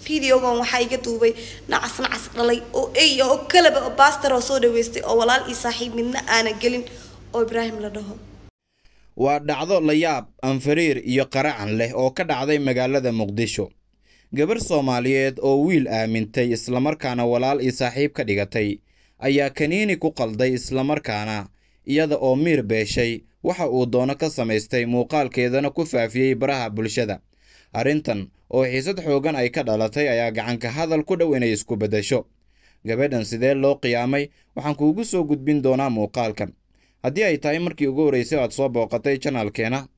Videogan waxaa iga duubay nacas nacas dhalay oo ey oo kalaba oo baastar oo soo dhaweystay oo walaal iyo saaxiib midna aanan gelin oo Ibraahim la dhaho. Waa dhacdo la yaab, anfariir iyo qaracan leh oo ka dhacday magaalada Muqdisho. Gabar Soomaaliyeed oo wiil aamintay islamarkaana walaal iyo saaxiib ka dhigatay ayaa kaniini ku qalday, islamarkaana iyada oo miir beeshay waxa uu doono ka samaystay, muuqaalkeedana ku faafiyey baraha bulshada. Arrintan oo xiisad xoogan ay ka dhalatay ayaa gacanka hadal ku dhow inay isku beddesho. Gabadhan sidee loo qiyaamay? Waxaan kuugu soo gudbin doonaa muuqaalkan. Haddii ay tahay markii ugu horreysay aad soo booqatay janaalkeena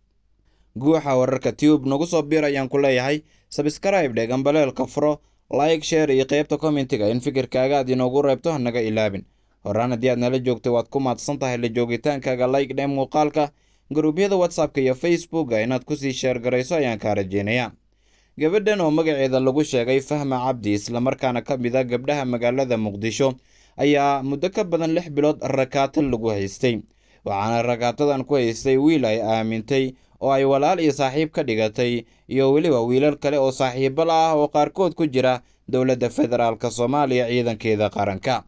Guuxa Wararka Tube, nagu soo biir ayaan ku leeyahay. Sabscribe dheh, gambaleelka furo, like, share iyo qaybta commentiga in fikirkaaga aad inoogu reebto hanaga ilaabin. Horaan haddii aad nala joogtay, waad ku mahadsan tahay la joogitaankaaga. Like dheh muuqaalka, garuubyada WhatsAppka iyo Facebooka inaad kusii sheer garayso ayaan kaa rajeynayaa. Gabadhan oo magaceeda lagu sheegay Fahma Cabdi, islamarkaana ka mid a gabdhaha magaalada Muqdisho, ayaa muddo ka badan 6 bilood rakaato lagu haystay. Waxaana rakaatadan ku haystay wiil ay aamintay oo ay walaal iyo saaxiib ka dhigatay, iyo weliba wiilal kale oo saaxiibo la ah oo qaarkood ku jira dowladda federaalk Soomaaliya ciidankeeda qaranka.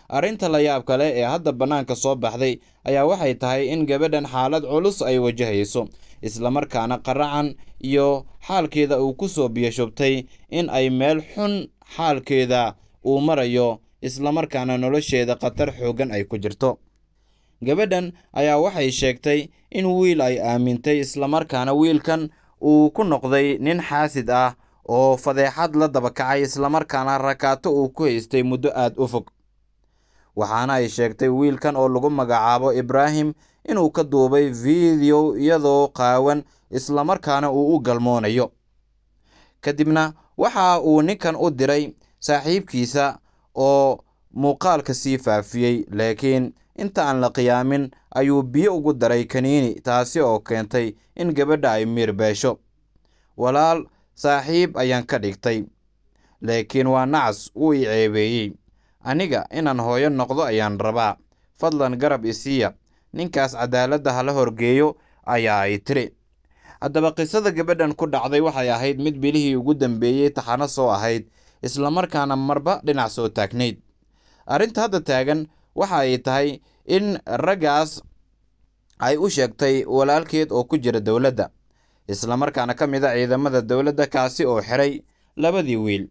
Arrinta la yaab kale ee hadda bannaanka soo baxday ayaa waxay tahay in gabadhan xaalad culus ay wajahayso, islamarkaana qaracan iyo xaalkeeda uu ku soo biyashubtay in ay meel xun xaalkeeda uu marayo, islamarkaana nolosheeda khatar xooggan ay ku jirto. Gabadhan ayaa waxay sheegtay in wiil ay aamintay, islamarkaana wiilkan uu ku noqday nin xaasid ah oo fadeexad la daba kacay, islamarkaana rakaato uu ku haystay muddo aada u fog. Waxaana ay sheegtay wiilkan oo lagu magacaabo Ibraahim inuu ka duubay video iyadoo qaawan, islamarkaana uu u galmoonayo. Kadibna waxa uu ninkan u diray saaxiibkiisa oo muuqaalka sii faafiyey, laakiin inta aan la qiyaamin ayuu biyo ugu daray kaniini, taasi oo keentay in gabadha ay miir beesho. Walaal saaxiib ayaan ka dhigtay, laakiin waa nacas, wuu i ceebeeyey. Aniga inaan hooyo noqdo ayaan rabaa, fadlan garab isiiya, ninkaas cadaaladda hala horgeeyo, ayaa ay tiri. Haddaba qisada gabadhan ku dhacday waxay ahayd mid bilihii ugu dambeeyey taxano soo ahayd, islamarkaana marba dhinac soo taagnayd. Arrinta hadda taagan waxa ay tahay in raggaas ay u sheegtay walaalkeed oo ku jira dowladda, islamarkaana ka mid a ciidamada dowladda, kaasi oo xiray labadii wiil.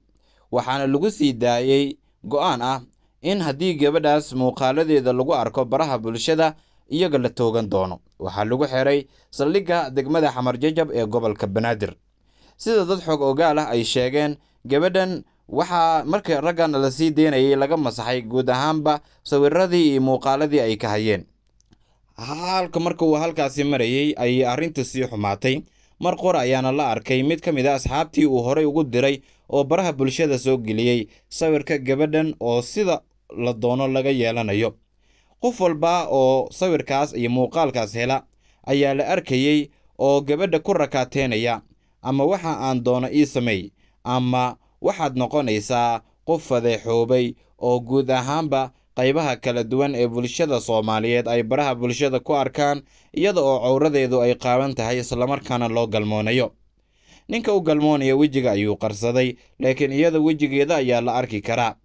Waxaana lagu sii daayey go'aan ah in haddii gabadhaas muuqaaladeeda lagu arko baraha bulshada iyaga la toogan doono. Waxaa lagu xiray saldhigga degmada Xamar Jajab ee gobolka Banaadir. Sida dad xog ogaal ah ay sheegeen, gabadhan waxaa markii raggan la sii deynayay laga masaxay guud ahaanba sawiradii iyo muuqaaladii ay ka hayeen. Xaalka marka uu halkaasi marayay ayay arrintu sii xumaatay. Mar qor ayaana la arkay mid ka mid a asxaabtii uu horey ugu diray oo baraha bulshada soo geliyey sawirka gabadhan oo sida la doono laga yeelanayo. Qof walba oo sawirkaas iyo muuqaalkaas hela ayaa la arkayey oo gabadha ku rakaateynaya, ama waxa aan doono ii sameey, ama waxaad noqonaysaa qof fadeexoobay oo guud ahaanba qaybaha kala duwan ee bulshada Soomaaliyeed ay baraha bulshada ku arkaan iyada oo cowradeedu ay qaawan tahay, islamarkaana loo galmoonayo. Ninka u galmoonaya wejiga ayuu qarsaday, laakiin iyada wejigeeda ayaa la arki karaa.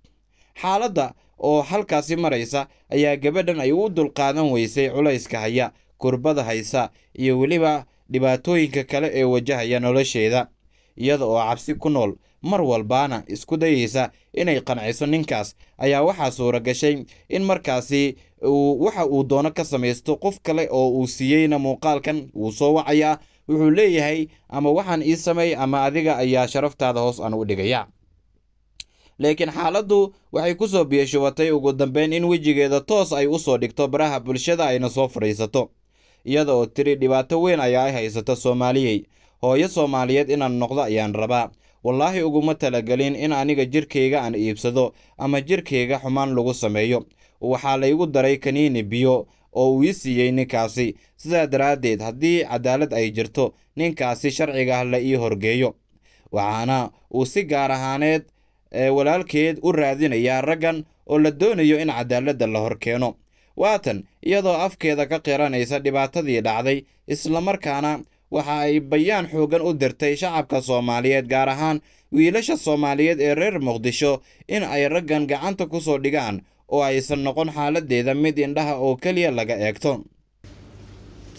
Xaaladda oo halkaasi maraysa ayaa gabadhan ay u dulqaadan weysay culayska haya, kurbada haysa iyo weliba dhibaatooyinka kale ee wajahaya nolosheeda, iyada oo cabsi ku nool mar walbaana isku dayeysa inay qanciso ninkaas. Ayaa waxaa suura gashay in markaasi waxa uu doono ka samaysto. Qof kale oo uu siiyeyna muuqaalkan wuu soo wacayaa, wuxuu leeyahay ama waxaan ii sameey ama adiga ayaa sharaftaada hoos aan u dhigaya. Laakiin xaaladdu waxay ku soo biyashubatay ugu dambeyn in wejigeeda toos ay u soo dhigto baraha bulshada, ayna soo fadhiisato iyada oo tiri: dhibaato weyn ayaa ay haysata Soomaaliyey, hooyo Soomaaliyeed inaan noqdo ayaan rabaa. Wallaahi uguma talagelin in aniga jirkayga aan iibsado ama jirkayga xumaan lagu sameeyo. Waxaa laygu daray kaniini biyo oo uu ii siiyey ninkaasi. Sidaa daraaddeed haddii cadaalad ay jirto, ninkaasi sharciga ah la ii horgeeyo. Waxaana uu si gaar ahaaneed walaalkeed u raadinayaa raggan oo la doonayo in cadaaladda la horkeeno. Waatan iyadoo afkeeda ka qiranaysa dhibaatadii dhacday, islamarkaana Waxa ay bayaan xooggan u dirtay shacabka Soomaaliyeed, gaar ahaan wiilasha Soomaaliyeed ee reer Muqdisho, in ay raggan gacanta ku soo dhigaan oo aysan noqon xaaladdeeda mid indhaha oo keliya laga eegto.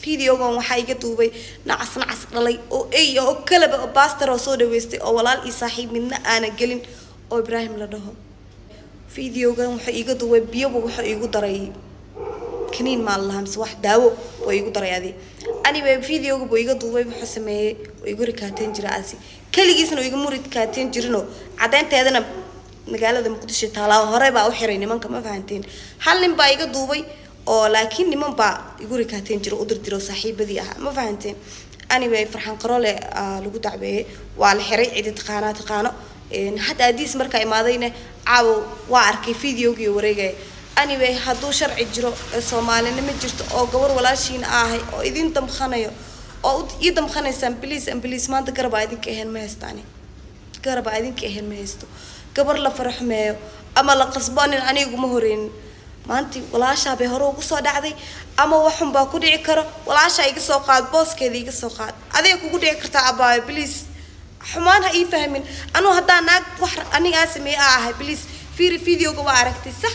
Videogan waxaa iga duubay nacas nacas dhalay oo ey oo kalaba oo baastar oo soo dhaweystay oo walaal iyo saaxiib midna aana gelin oo Ibraahim la dhaho. Videogan wuxuu iga duubay biyoba, wuxuu igu daray kaniin maa la lahaa mise wax daawo oo igu daray adi. Anyway, videoga buu iga duubay, wuxuu sameeyey oo igu rikaateen jira asi keligiisna oo igama rikaateen jirinoo caddeynteedana magaalada Muqdisho taalaa hore baa u xiray nimanka, ma fahanteen? Hal nin baa iga duubay oo laakiin niman baa igu rikaateen jiro u dirdiro saaxiibadii ahaa, ma fahanteen? Anyway, Farxaan Qarole lagu dacweeyey, waa la xiray, cidi taqaanaa taqaano. Hadda adiis markaa imaadayna caawo waa arkay videogii wareegaya. Anyway, hadduu sharci jiro ee Soomaalinimo jirto oo gabar walaashiina ahay oo idin damkhanayo oo ii damkhanaysaan, please and please, maanta garabaa idinka ahayn ma haystaani, garabaa idinka ahayn ma haysto. Gabar la faraxumeeyo ama la qasbo nin aniguma horeynin. Maanti walaashaa bay hore ugu soo dhacday ama waxun baa ku dhici karo. Walaashaa iga soo qaad, booskeeda iga soo qaad, adiga kugu dhici kartaa. Abaayo, please, xumaan ha ii fahmin. Anuu haddaa naag wax anigaa sameeye aa ahay, please fiiri videoga, waa aragtay sax?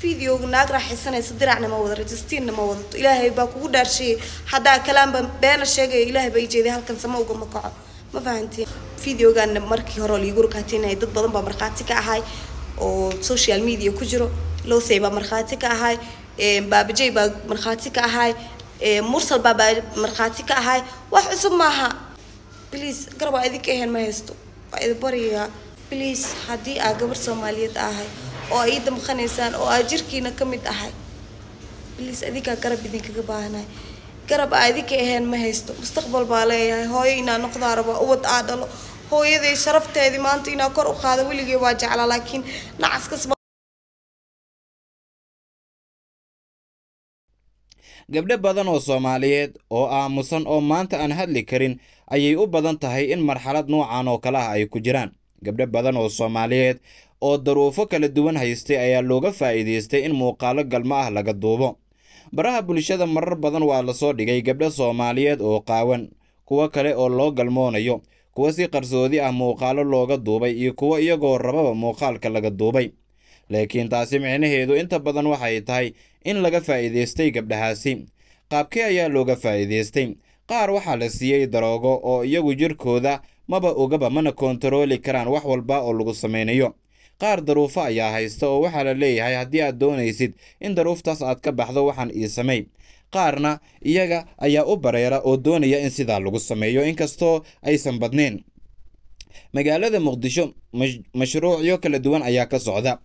Videoga naag raaxaysanaysa, diracna ma wada, rajistiinna ma wadato. Ilaahay baa kugu dhaarsheeyay haddaa kalaanba beena sheegaya, Ilaahay baa ii jeeday, halkan sama ugama kaco, ma fahantiin? Videogan markii hore liigu rukaatinayay dad badan baa markhaati ka ahay oo social media ku jiro. Losey baa markhaati ka ahay, Baabajey baa markhaati ka ahay, Mursal baa markhaati ka ahay. Wax cusub maaha. Please, garab aa idinka ahayn ma haysto, waa idin baryayaa. Please, haddii aa gabar Soomaaliyeed ahay oo aa ii damqanaysaan oo aa jirkiina ka mid ahay, please, adinkaa garab idinkaga baahanahay. Garab aa idinka ahayn ma haysto. Mustaqbal baa leeyahay, hooyo inaa noqdaa raba, ubad aa dhalo, hooyaday sharafteedii maanta inaa kor u qaado weligay waa jeclaa, laakiin nacaskas. Gabdho badan oo Soomaaliyeed oo aamusan oo maanta aan hadli karin ayay u badan tahay in marxalad noocan oo kale ah ay ku jiraan. Gabdho badan oo Soomaaliyeed oo daruufo kala duwan haystay ayaa looga faa'iidaystay in muuqaalo galmo ah laga duubo. Baraha bulshada marar badan waa lasoo dhigay gabdho Soomaaliyeed oo qaawan, kuwo kale oo loo galmoonayo, kuwo si qarsoodi ah muuqaalo looga duubay iyo kuwo iyagoo rababa muuqaalka laga duubay. Laakiin taasi micnaheedu inta badan waxay tahay in laga faa'iidaystay gabdhahaasi. Qaabkee ayaa looga faa'iidaystay? Qaar waxaa la siiyey daroogo oo iyagu jirkooda maba ogaba, mana koontarooli karaan wax walba oo lagu samaynayo. Qaar daruufo ayaa haysta oo waxaa la leeyahay haddii aad doonaysid in daruuftaas aad ka baxdo, waxaan ii samey. Qaarna iyaga ayaa u bareera oo doonaya in sidaa lagu sameeyo, inkastoo aysan badnayn. Magaalada Muqdisho mashruucyo kala duwan ayaa ka socda.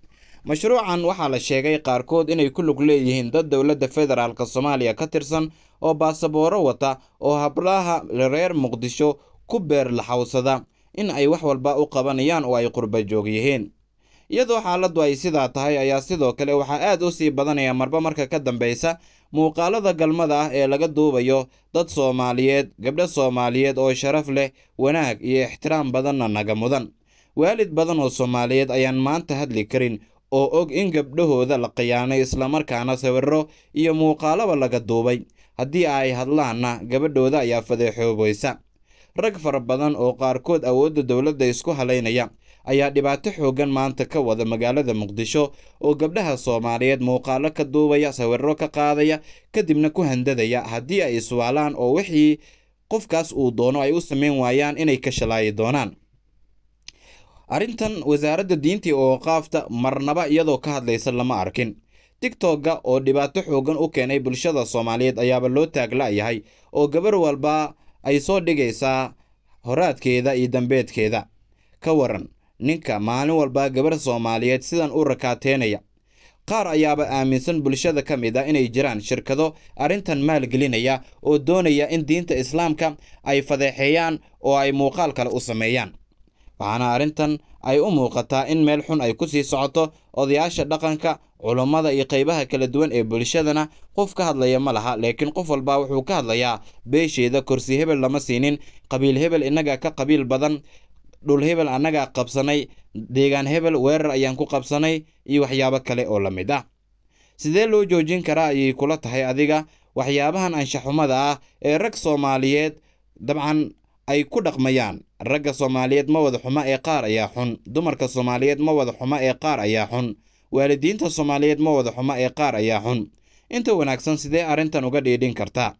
Mashruucan waxaa la sheegay qaarkood inay ku lug leeyihiin dad dowladda federaalk Soomaaliya ka tirsan oo baasabooro wata oo hablaha reer Muqdisho ku beer laxawsada in ay wax walba u qabanayaan oo ay qurba joog yihiin. Iyadoo xaaladdu ay sidaa tahay ayaa sidoo kale waxaa aad u sii badanaya marba marka ka dambeysa muuqaalada galmada ah ee laga duubayo dad Soomaaliyeed, gabdho Soomaaliyeed oo sharaf leh, wanaag iyo ixtiraam badanna naga mudan. Waalid badan oo Soomaaliyeed ayaan maanta hadli karin oo og in gabdhahooda la khiyaanay, islamarkaana sawirro iyo muuqaalaba laga duubay. Haddii ay hadlaanna gabadhooda ayaa fadeexoobaysa. Rag fara badan oo qaarkood awoodda dowladda isku halaynaya ayaa dhibaato xooggan maanta ka wada magaalada Muqdisho oo gabdhaha Soomaaliyeed muuqaalo ka duubaya, sawirro ka qaadaya, kadibna ku handadaya haddii ay iswaalaan oo wixii qofkaas uu doono ay u samayn waayaan inay ka shalaayi doonaan. Arrintan wasaaradda diinta oo qaafta marnaba iyadoo ka hadlaysa lama arkin. TikTok-ga oo dhibaato xooggan u keenay bulshada Soomaaliyeed ayaaba loo taagla-yahay oo gabar walba ay soo dhigaysaa horaadkeeda iyo dambeedkeeda. Ka waran ninka maalin walba gabar Soomaaliyeed sidan u rakaateynaya? Qaar ayaaba aaminsan bulshada ka mid a inay jiraan shirkado arrintan maalgelinaya oo doonaya in diinta islaamka ay fadeexeeyaan oo ay muuqaal kale u sameeyaan. Waxaana arrintan ay u muuqataa in meel xun ay ku sii socoto. Odayaasha dhaqanka, culummada iyo qaybaha kala duwan ee bulshadana qof ka hadlaya ma laha, laakiin qof walba wuxuu ka hadlayaa beesheeda. Kursi hebel lama siinin, qabiil hebel innagaa ka qabiil badan, dhul hebel annagaa qabsanay, deegaan hebel weerar ayaan ku qabsanay iyo waxyaabo kale oo la mid ah. Sidee loo joojin karaa ayay kula tahay adiga waxyaabahan anshaxumada ah ee rag Soomaaliyeed Dabcan ay ku dhaqmayaan. Ragga Soomaaliyeed ma wada xuma ee qaar ayaa xun, dumarka Soomaaliyeed ma wada xuma ee qaar ayaa xun, waalidiinta Soomaaliyeed ma wada xuma ee qaar ayaa xun. Inta wanaagsan sidee arrintan uga dhiidhin kartaa?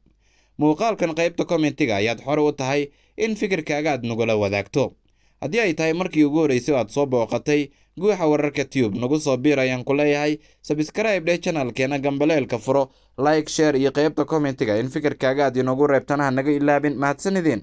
Muuqaalkan qaybta kommentiga ayaad xore u tahay in fikirkaaga aad nagula wadaagto. Haddii ay tahay markii ugu horreysay oo aad soo booqatay Guuxa Wararka Tube, nagu soo biir ayaan ku leeyahay. Sabscribe dheh channelkeena, gambaleelka furo, like, share iyo qaybta kommentiga in fikirkaaga aad inoogu reebtana ha naga ilaabin. Mahadsanideen.